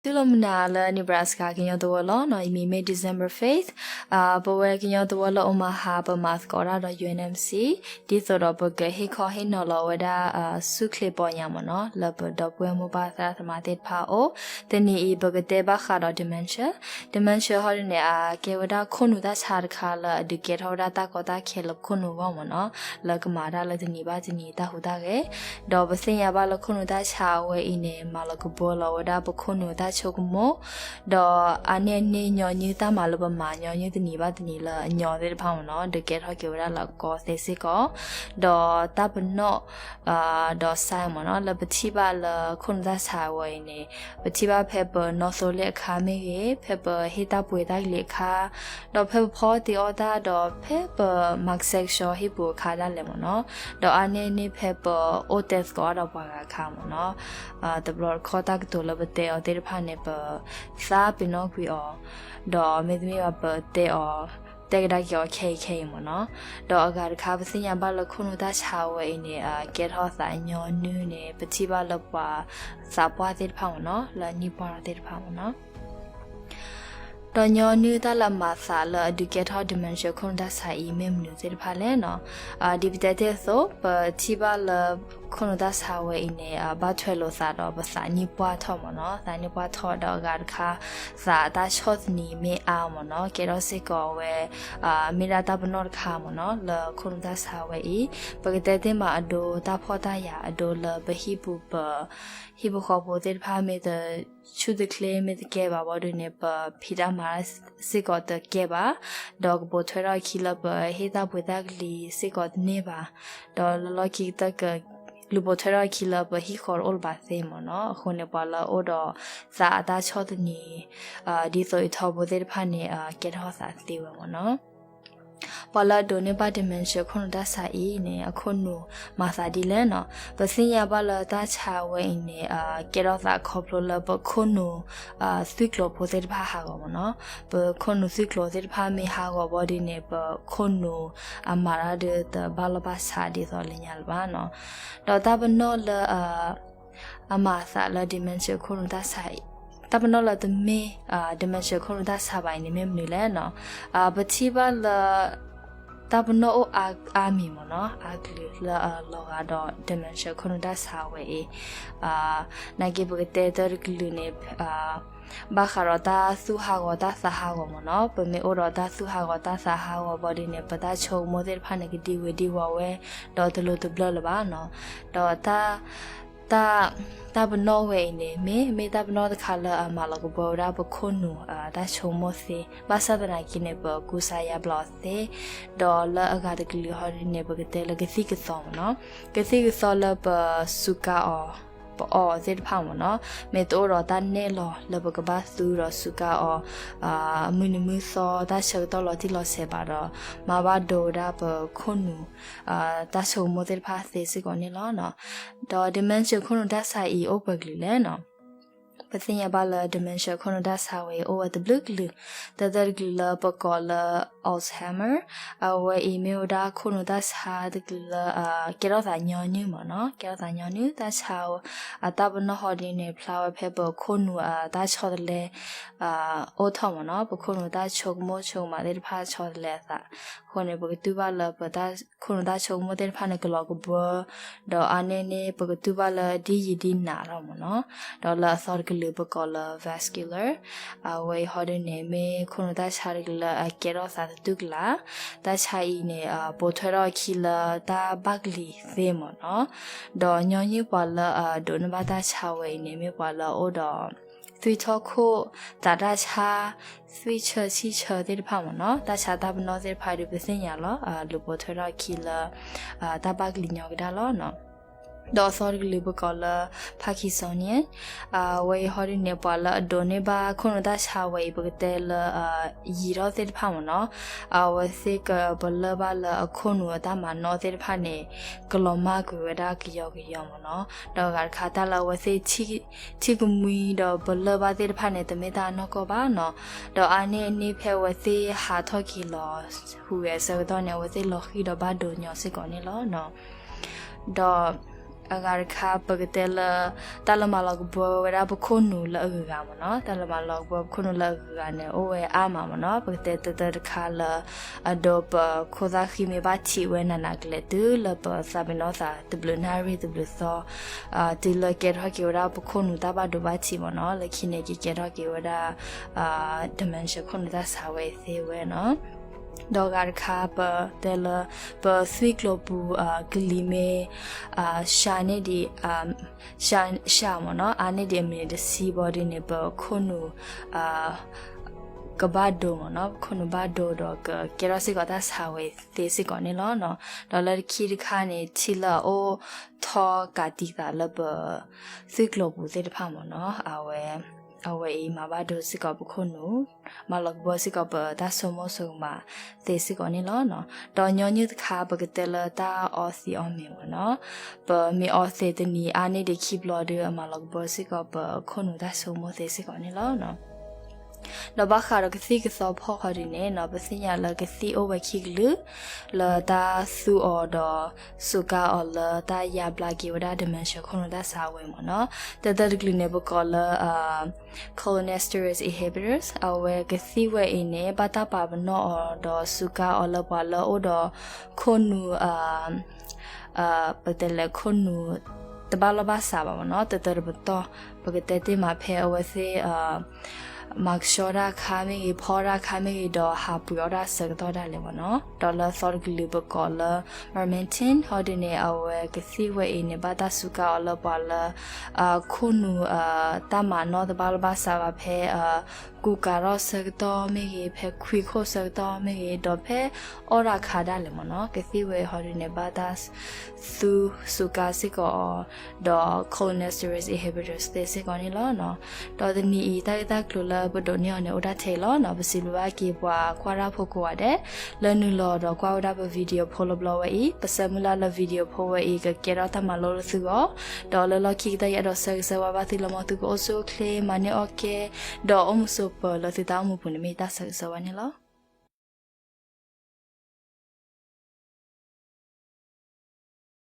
သုလိၣ်မုၢ်နၤလၢ Nebraska ကညီသဝီလီၤနီၤ. ယမံၤမ့ၢ် December Faith. ပဝဲကညီသဝီလၢ Omaha ပမၤသကိးတၢ်ဒီး U N M C ဒ်သိးဒီးပကဟ့ၣ်ခီဟ့ၣ်နီၤလီၤဝဲဒၣ် ဆူၣ်ချ့ပီညါမ့ၢ်နီၤ လၢပဒီပုၢ်ဝဲၢ်မိၢ်ပၢ်သရၣ်သမါသ့ၣ်တဖၣ်အအိၣ်. တနံၤအံၤ ပကတဲဘၣ်ဃးဒီး dementia. Dementia ဟီဒ်န့ၣ် အကဲဝဲဒၣ်ခိၣ်နူာ်တၢ်ဆါတခါလၢအဒုးကဲထီၣ်ဝဲဒၣ်တၢ်ကီတၢ်ခဲလၢပခိၣ်နူာ်အဂီၢ်မ့ၢ်နီၤ, လၢကမၤတၢ်လၢတနံၤဘၣ်တနံၤတၢ်ဟူးတၢ်ဂဲၤ. ဒီးပသ့ၣ်ညါဘၣ်လၢခိၣ်နူာ်တၢ်ဆါအဝဲအံၤန့ၣ် မၤလီၤကဘီလီၤဝဲဒၣ်ပခိၣ်နူာ်တၢ်ဆိကမိၣ်, ဒီးအါန့ၢ်န့ၢ်ညီနုၢ်တၢ်မၤလၢပမၤညီနုၢ်တနံၤဘၣ်တနံၤလၢအညီသ့ၣ်တဖၣ်မ့ၢ်နီၤ ဒုးကဲထီၣ်က့ၤဝဲဒၣ်လၢအကီသ့စ့ၢ်ကီး, ဒီးတၢ်ပနီၣ် ဒီး sign မ့ၢ်နီၤ လၢပထံၣ်ဘၣ်လၢခိၣ်နူာ်တၢ်ဆါအဝဲအံၤန့ၣ် ပထံၣ်ဘၣ်ဖဲပနီၣ်သိလ့ၣ်အခါမ့ၢ်ဂ့ၤ, ဖဲပဟ့ၣ်တၢ်ပှ့ၤတၢ်ကလံၤအခါ, ဒီးဖဲပဖီတ့အီၣ်တၢ်ဒီးဖဲပမၤကဆှဲကဆှီဟံၣ်ပူၤအခါဒၣ်လဲာ်မ့ၢ်နီၤ, ဒီးအါန့ၢ်န့ၢ်ဖဲပအိၣ်တဲသကိးအါဒီးပှၤဂၤအခါမ့ၢ်နီၤ, တဘျီတခီၣ်တၢ်ကတိၤလၢပတဲအီၤသ့ၣ်တဖၣ်န့ၣ် ပသးပ့ၤနီၣ်ကွံာ်အီၤ, ဒီးမ့တမ့ၢ်ဘၣ်ပတဲအီၤ တဲကဒါက့ၤအီၤခဲအံၤခဲအံၤမ့ၢ်နီၤ. ဒီးအဂၤတခါ ပသ့ၣ်ညါဘၣ်လၢခိၣ်နူာ်တၢ်ဆါဝဲအံၤန့ၣ် ကဲထီၣ်သးညီနုၢ်န့ၣ် ပထံၣ်ဘၣ်လၢပှၤသးပှၢ်သ့ၣ်တဖၣ်မ့ၢ်နီၤ လၢအနံၣ်ပှၢ်ထီၣ်သ့ၣ်တဖၣ်မ့ၢ်နီၤ. ဒီးညီနုၢ်တၢ်လၢအမၤသးလၢအဒုးကဲထီၣ် dementia ခိၣ်နူာ်တၢ်ဆါအံၤ မ့ၢ်မနုၤသ့ၣ်တဖၣ်လဲၣ်နီၤ. ဒ်ပတဲတ့ၢ်အသိး ပထံၣ်ဘၣ်လၢခိၣ်နူာ်တၢ်ဆါဝဲအံၤန့ၣ် ဘၣ်ထွဲလိာ်သးဒီးပသးနံၣ်ပှၢ်ထီၣ်မ့ၢ်နီၤ, သးနံၣ်ပှၢ်ထီၣ်ဒီးအဂၤတခါ သးအတၢ်ဆီၣ်သနံးမ့ၢ်အါမ့ၢ်နီၤ ကဲထီၣ်စ့ၢ်ကီးဝဲ မ့ၢ်ဒၣ်တၢ်ပနီၣ်တခါမ့ၢ်နီၤ လၢခိၣ်နူာ်တၢ်ဆါဝဲအံၤ, ပကတဲတ့ၢ်မးအဒိ တၢ်ဖှီၣ်တၢ်ယာ်အဒိလၢပဟံၣ်ပူၤပ ဟံၣ်ဖိဃီဖိသ့ၣ်တဖၣ်မ့ၢ်တဆူၣ်တချ့မ့ၢ်တကဲဘၣ်ဘၣ်ဒ်န့ၣ် ပဖံးတၢ်မၤတၢ်စ့ၢ်ကီးတကဲဘၣ်, ဒီးကပိာ်ထွဲထီၣ်အခံလၢပဟ့ၣ်တၢ်ပှ့ၤတၢ်ကလံၤစ့ၢ်ကီးတန့ၢ်ဘၣ်, ဒီးလၢလီၢ်ခံကတၢၢ်က လူၤပိာ်ထွဲထီၣ်အခံလၢပဟံၣ်ဃီတအိၣ်လၢၤဘၣ်သ့မ့ၢ်နီၤ, အဃိန့ၣ်ပှၤလၢအအိၣ်ဒီးသးအတၢ်ဆီၣ်သနံး ဒ်သိးအံၤထီဘိသ့ၣ်တဖၣ်န့ၣ် ကဲထီၣ်သးသ့ဝဲမ့ၢ်နီၤ. ပှၤလၢအဒိးန့ၢ်ဘၣ် dementia ခိၣ်နူာ်တၢ်ဆါအံၤန့ၣ် အခိၣ်နူာ်မၤသးဒ်လဲၣ်နီၤ. ပသ့ၣ်ညါဘၣ်လၢတၢ်ဆါဝဲအံၤန့ၣ် ကဲထီၣ်သးခီဖျိလၢပခိၣ်နူာ် သွံၣ်ကျိၤဖိသ့ၣ်တဖၣ်ဟးဂီၤမ့ၢ်နီၤ. ပခိၣ်နူာ်သွံၣ်ကျိၤသ့ၣ်တဖၣ်မ့ၢ်ဟးဂီၤဘၣ်ဒ်န့ၣ် ပခိၣ်နူာ်အမၤတၢ်ဒုးတဘၣ်လီၢ်ဘၣ်ဆးဒ်သိးလၢညါလၢၤဘၣ်နီၤ. ဒီးတၢ်ပနီၣ်လၢ အမၤအသးလၢ dementia ခိၣ်နူာ်တၢ်ဆါအံၤ, တၢ်ပနီၣ်လၢတမ့ၢ် dementia ခိၣ်နူာ်တၢ်ဆါဘၣ်အံၤန့ၣ်မ့ၢ်မနုၤလဲၣ်နီၤ. ပထံၣ်ဘၣ်လၢ တၢ်ပနီၣ်အိၣ်အါမံၤမ့ၢ်နီၤ, အါကလုာ်လၢအလီၤဂာ်ဒီး dementia ခိၣ်နူာ်တၢ်ဆါဝဲအံၤ, နာ်က့ပကတဲတၢ်တကလုာ်န့ၣ် ဘၣ်ဃးဒီးတၢ်သူၣ်ဟးဂီၤတၢ်သးဟးဂီၤမ့ၢ်နီၤ. ပမ့ၢ်အိၣ်ဒီးတၢ်သူၣ်ဟးဂီၤတၢ်သးဟးဂီၤဘၣ်ဒ်န့ၣ် ပတၢ်ဆိကမိၣ်သ့ၣ်တဖၣ်န့ၣ် ကဒံဝ့ၤဒံဝီၤဝဲ ဒီးတလိၤတဘျၢလၢၤဘၣ်နီၤ. ဒီး တၢ်ပနီၣ်ဝဲအံၤန့ၣ် မ့ၢ်မ့ၢ်တၢ်ပနီၣ်တခါလၢအမၤလီၤကဘီဝဲဒၣ်ပခိၣ်နူာ် တၢ်ဆိကမိၣ်သ့, ဘၣ်ဆၣ်သနာ်က့န့ၣ် ပကူစါယါဘျီအီၤသ့, ဒီးလၢအဂၤတကလုာ်ဟီဒ်န့ၣ် ပကတဲလၢကသံၣ်ကသီမ့ၢ်နီၤ. ကသံၣ်ကသီလၢပစူးကါအီၤ ပအီၣ်အီၤသ့ၣ်တဖၣ်မ့ၢ်နီၤ, မ့ၢ်တအိၣ်ဒီးတၢ်နဲၣ်လီၤလၢပကဘၣ်သူဒီးစူးကါအီၤ မုၢ်နံၤမုၢ်သီ တၢ်ဆၢကတီၢ်လီၤတံၢ်လီၤဆဲးဘၣ်ဒီး မၤဘၣ်ဒိဝဲဒၣ်ပခိၣ်နူာ် တၢ်ဆိကမိၣ်သ့ၣ်တဖၣ်သ့စ့ၢ်ကီးန့ၣ်လီၤ. ဒီး dementia ခိၣ်နူာ်တၢ်ဆါအံၤအိၣ်ပှဲၤကလုာ်လဲၣ်နီၤ. ပသ့ၣ်ညါဘၣ်လၢ dementia ခိၣ်နူာ်တၢ်ဆါဝဲအံၤ အိၣ်ဝဲတဘျုးကလုာ်, တၢတၢတကလုာ်လၢပကိးလၢ Alzheimer, အဝဲအံၤမ့ၢ်ဝဲဒၣ်ခိၣ်နူာ်တၢ်ဆါတကလုာ်လၢ ကဲထီၣ်သးညီနုၢ်မ့ၢ်နီၤ, ကဲထီၣ်သးညီနုၢ် တၢ်ဆါအတၢ်ပနီၣ်ဟီဒ်န့ၣ် ဖျါဝဲဖဲပခိၣ်နူာ်အတၢ်ဆီတလဲ အိၣ်ထီၣ်မ့ၢ်နီၤ, ပခိၣ်နူာ်တၢ်ဆိကမိၣ်ဆိကမးသ့ၣ်တဖၣ်ဆီတလဲအသး, အဃိန့ၣ် ပကတူၢ်ဘၣ်လၢပခိၣ်နူာ်တၢ်ဆိကမိၣ်သ့ၣ်တဖၣ်န့ၣ် ကလီၤကဘၢ ဒီးအါန့ၢ်န့ၣ် ပကတူၢ်ဘၣ်လၢဒ်ယံာ်ဒ်နးထီၣ်မ့ၢ်နီၤ, ဒီးလၢအသီတကလုာ်ပကိးလၢ vascular, အဝဲအံၤဟီဒ်န့ၣ် မ့ၢ်ခိၣ်နူာ်တၢ်ဆါတကလုာ်လၢအကဲထီၣ်သးသတူၢ်ကလာ်, တၢ်ဆါအံၤန့ၣ် ပိာ်ထွဲထီၣ်အခံလၢတၢ်ဘၣ်ကလံၤသ့မ့ၢ်နီၤ, ဒီးညီနုၢ်ပှၤလၢအဒိးန့ၢ်ဘၣ်တၢ်ဆါဝဲအံၤန့ၣ် မ့ၢ်ပှၤလၢအအိၣ်ဒီး သွံၣ်ထီၣ်ခိၣ်, သးတၢ်ဆါ, သွံၣ်ဆၢဆံၣ်ဆၢသ့ၣ်တဖၣ်မ့ၢ်နီၤ, တၢ်ဆါတၢ်ပနီၣ်သ့ၣ်တဖၣ်ဒီးပသ့ၣ်ညါလီၤ, လူၤပိာ်ထွဲထီၣ်အခံလၢ တၢ်ဘၣ်ကလံၤညီကဒၣ်လီၤ. ဒီးအသီတကလုာ်ပကိးလၢ Parkinson, အဝဲအံၤဟီဒ်န့ၣ် ပှၤလၢအဒိးန့ၢ်ဘၣ်ခိၣ်နူာ်တၢ်ဆါဝဲအံၤ ပကတဲလၢ ယံာ်ထီၣ်သ့ၣ်တဖၣ်မ့ၢ်နီၤ, အဝဲသ့ၣ်ကပလၢၢ်ဘၣ်လၢအခိၣ်နူာ်အတၢ်မၤနီၣ်သ့ၣ်တဖၣ်န့ၣ် ကလီၤမၢ်ကွံာ်ဝဲဒၣ်ကယီကယီမ့ၢ်နီၤ, ဒီးအဂၤတခါတၢ်လၢအဝဲသ့ၣ် ထံၣ်ကမှံဒီးပလၢၢ်ဘၣ်သ့ၣ်တဖၣ်န့ၣ် တမ့ၢ်တၢ်အနီၢ်ကီၢ်ဘၣ်နီၤ, ဒီးအါန့ၢ်အန့ၣ်ဖဲအဝဲသ့ၣ်ဟးထီၣ်က့ၤလီၤ ဟူးဂဲၤအဆၢကတီၢ်န့ၣ် အဝဲသ့ၣ်လီၤဃံၤဒီးဘၣ်ဒိညီစ့ၢ်ကီးန့ၣ်လီၤ. ဒီး အဂၤတခါ ပကတဲလၢ တၢ်လၢမၤလီၤကဘၢဝဲဒၣ်ပခိၣ်နူာ်လၢအဂုၤအဂၤမ့ၢ်နီၤ, တၢ်လၢမၤလီၤကဘၢပခိၣ်နူာ်လၢအဂုၤအဂၤန့ၣ် အိၣ်ဝဲအါမးမ့ၢ်နီၤ. ပကတဲတၢတၢတခါလၢ အဒိပခိၣ်သၣ်ဃံမ့ၢ်ဘၣ်ထံးဝဲနးနးကလဲာ် တုၤလၢပသးပ့ၤနီၣ်သးတဘျုးနၣ်ရံၣ်တဘျုးသီ တုၤလၢကဲထီၣ်က့ၤဝဲဒၣ်ပခိၣ်နူာ်တၢ်ဘၣ်ဒိဘၣ်ထံးမ့ၢ်နီၤ, လၢခံန့ၣ်ကကဲထီၣ်က့ၤဝဲဒၣ် dementia ခိၣ်နူာ်တၢ်ဆါဝဲသ့ဝဲနီၤ. ဒီးအဂၤတခါ ပတဲလၢ ပသွံၣ်ကျိၤပူၤ ကလံၤမ့ၢ် ရှးန့ၢ်ဒံး ရှးမ့ၢ်နီၤ, အါန့ၢ်ဒံးအမံးနံးတဆံဘီဒ်န့ၣ် ပခိၣ်နူာ် ကဘၣ်ဒိမ့ၢ်နီၤ, ပခိၣ်နူာ်ဘၣ်ဒိဒီးကကဲထီၣ်စ့ၢ်ကီးတၢ်ဆါဝဲသ့စ့ၢ်ကီးန့ၣ်လီၤ. ဒီးလၢတခံတခါန့ၣ် ထံလၢအအိၣ်ထီၣ်ကးတံာ်သးလၢပ သွံၣ်ကျိၤပူၤသ့ၣ်တဖၣ်မ့ၢ်နီၤ, အဝဲ အဝဲအံၤမၤဘၣ်ဒိစ့ၢ်ကီးပခိၣ်နူာ်, မၤလီၤကဘၢစ့ၢ်ကီးပတၢ်ဆိကမိၣ်ဆိကမးသ့စ့ၢ်ကီးန့ၣ်လီၤ. ဒီးညီနုၢ်တခါ ပကတဲလၢတၢ်အီသံးအီမ့ၤမ့ၢ်နီၤ, ပမ့ၢ်အီသံးတနံၤအါန့ၢ်ဒံးခံဘျီဒီး အမၤလီၤကဘၢစ့ၢ်ကီးပခိၣ်နူာ်တၢ်ဆိကမိၣ်သ့စ့ၢ်ကီးန့ၣ်လီၤ. ဒီးဘၣ်ဃးဒီးကသံၣ်ကသီဖီၣ်ဃီဒ်န့ၣ်နီၤ, ပသ့ၣ်ညါလၢကသံၣ်အိၣ်ဝဲခံကလုာ် လၢတၢ်သူအီၤဒီးစူးကါအီၤလၢတၢ်ယါဘျါက့ၤဝဲဒၣ် dementia ခိၣ်နူာ်တၢ်ဆါဝဲမ့ၢ်နီၤ. တၢတၢတကလုာ်န့ၣ် ပကိးလၢ cholinesterase inhibitors, အဝဲကသံၣ်ဝဲအံၤန့ၣ် ဘၣ်တၢ်ပာ်ပနီၣ်အီၤဒီးစူးကါအီၤလၢပှၤလၢအအိၣ်ဒီးခိၣ်နူာ် ပတဲလဲၣ်ခိၣ်နူာ် တဘၣ်လီၢ်ဘၣ်စးဘၣ်မ့ၢ်နီၤ, တတၢတပတီၢ် ပကတဲတ့ၢ်မးဖဲအဝဲသ့ၣ် မၤကဆှီတၢ်ခါမ့ၢ်ဂ့ၤ, ဖီတၢ်ခါမ့ၢ်ဂ့ၤ, ဒီးဟးပှ့ၤအီၣ်တၢ်ဆၢကတီၢ်ဒၣ်လဲာ်မ့ၢ်နီၤ. ဒီးလၢအသီတကလုာ်ပကိးလၢ memantine ဟီဒ်န့ၣ် အဝဲကသံၣ်ဝဲအံၤန့ၣ် ဘၣ်တၢ်စူးကါအီၤလၢပှၤလၢ ခိၣ်နူာ် တၢ်မၤနီၣ်တဘၣ်လီၢ်ဘၣ်စးဘၣ်ဖဲ ကူးကၤထီၣ်ဆၢကတီၢ်မ့ၢ်ဂ့ၤ, ဖဲခွံခိၣ်ဆၢကတီၢ်မ့ၢ်ဂ့ၤ, ဒီးဖဲအီၣ်တၢ်ခါဒၣ်လဲာ်မ့ၢ်နီၤ, ကသံၣ်ဝဲအံၤဟီဒ်န့ၣ် ဘၣ်တၢ်သူစူးကါစ့ၢ်ကီးအီၤ ဒီး cholinesterase inhibitors သ့စ့ၢ်ကီးန့ၣ်လီၤ. ဒီးတနံၤအံၤ တၢ်ဂ့ၢ်တၢ်ကျိၤလၢပဒိးန့ၢ်အီၤန့ၣ် အိၣ်ဒၣ်ထဲအံၤလီၤ. ပစံးဘျုးဘၣ်က့ၤပှၤကွၢ်တၢ်ဖိကိးဂၤဒဲး လၢနုာ်လီၤဒီးကွၢ်ဝဲဒၣ်ပ video ဖိလၢဘျီဝဲအံၤ, ပဆၢမုၢ်လၢ်လၢ video ဖိဝဲအံၤ ကကဲထီၣ်တၢ်မၤလိလၢသုဂီၢ်, ဒီးလၢလီၢ်ခံကတၢၢ် ယအဲၣ်ဒိးဆၢဂ့ၤဆၢဝါဘၣ်သုလၢ မ်သုကအိၣ်ဆူၣ်အိၣ်ချ့ မၤန့ၢ်အီၣ်ကဲ ဒီးအိၣ်မုာ်ဆိးပၢၤလၢသုတၢ်အိၣ်မူပူၤန့ၣ် မ့ၢ်ယတၢ်ဆၢဂ့ၤဆၢဝါန့ၣ်လီၤ.